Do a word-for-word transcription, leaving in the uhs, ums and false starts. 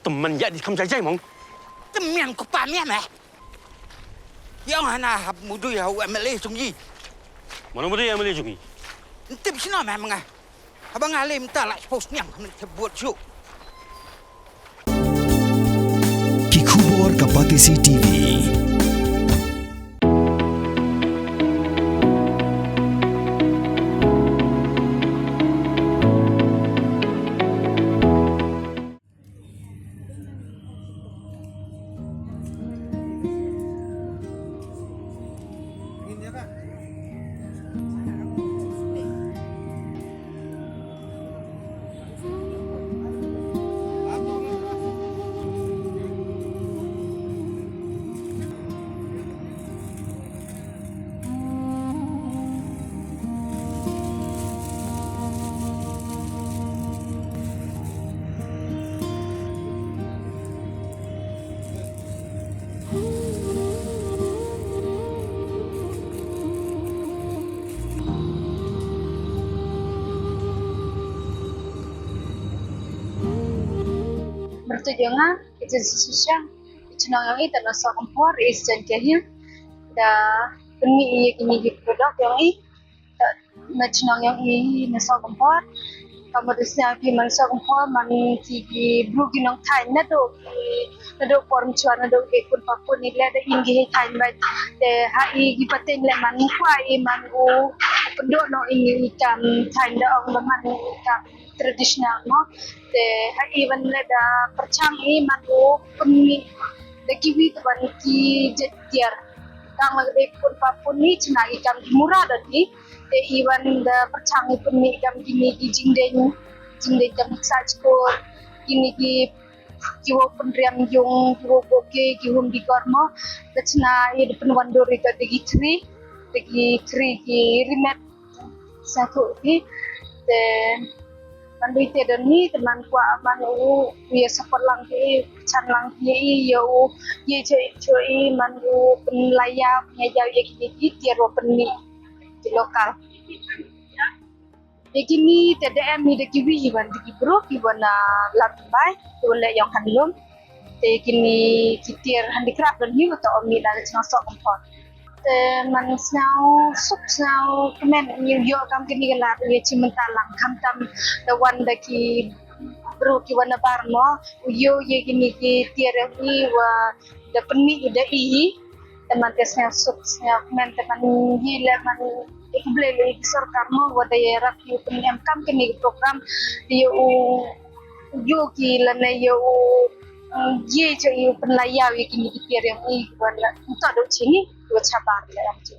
Tymmen ïa di kham jai jai mong. Tymmen ko pa mian eh. Ïa nga na hap mudui ha u M L A jong i. Mano mudui M L A jong i? Ntip sino meh menga. Haba nga lem ta la post niang men te buat ju. Ki khubor ka Batesi T V. Bertujuh nga, kerja sesuai. Chnong yong i ta na Sohkymphor, East Jaintia Hills. Da pynmih ïa kine ki product yong i. Ta na chnong yong i na Sohkymphor. Ka mut sñiaw ki man Sohkymphor, man ki ki bru ki nongthaiñ naduh ki, naduh por mchuar naduh ki khun papun i leh da im ki hei thaiñ bad. Te ha i ki pateng leh man kwah i man u pynduh noh i i kam thaiñ da ong ba man i kam traditional mo. Te ha i wan leh da pyrchang i man u pynmih da kiwi te wan ki jait tiar. Tang la ka dei pun pa pun ni chna i kam ki mura da ni. Te i wan da pyrchang i pynmih kam kini ki jingdeng, jingdeng kam ki sah chkor, kini ki ki wow pynriam yung, ki wow bokeh, ki hum di gormo. Da chna i da pynwan dur i ka da ki khri, da ki khri ki rimet. Sa tu ti te man dui te don ni te man kwah man u u ya support lang ki, chan lang ki i ya u ye che cho i man u pynlaya ya ya ye ki ki tiar wa pynni ki lokal. Ye kini te da em ni da kiwi i wan da ki bru ki wan na lat bai ki wan le yong handloom. Te kini ki tiar handicraft don hi wa ta om ni na le chnong Sohkymphor. Te man sñiaw suk sñiaw kmen ni yoh kam kini ka lad ye chi mynta lang khamtam da wan da ki bru ki wan na bar mo u yoh ye kini ki tiar i wa da pynmih da i i. Te man te sñiaw suk sñiaw kmen te man ye le man i khublei le i sorkar mo wa da ye rap ki pynïam kam kini ki program ye u yoh ki lane ye u ye cho i pynlaya ye kini ki tiar yong i wan la nto do chini wa chabar le am chi.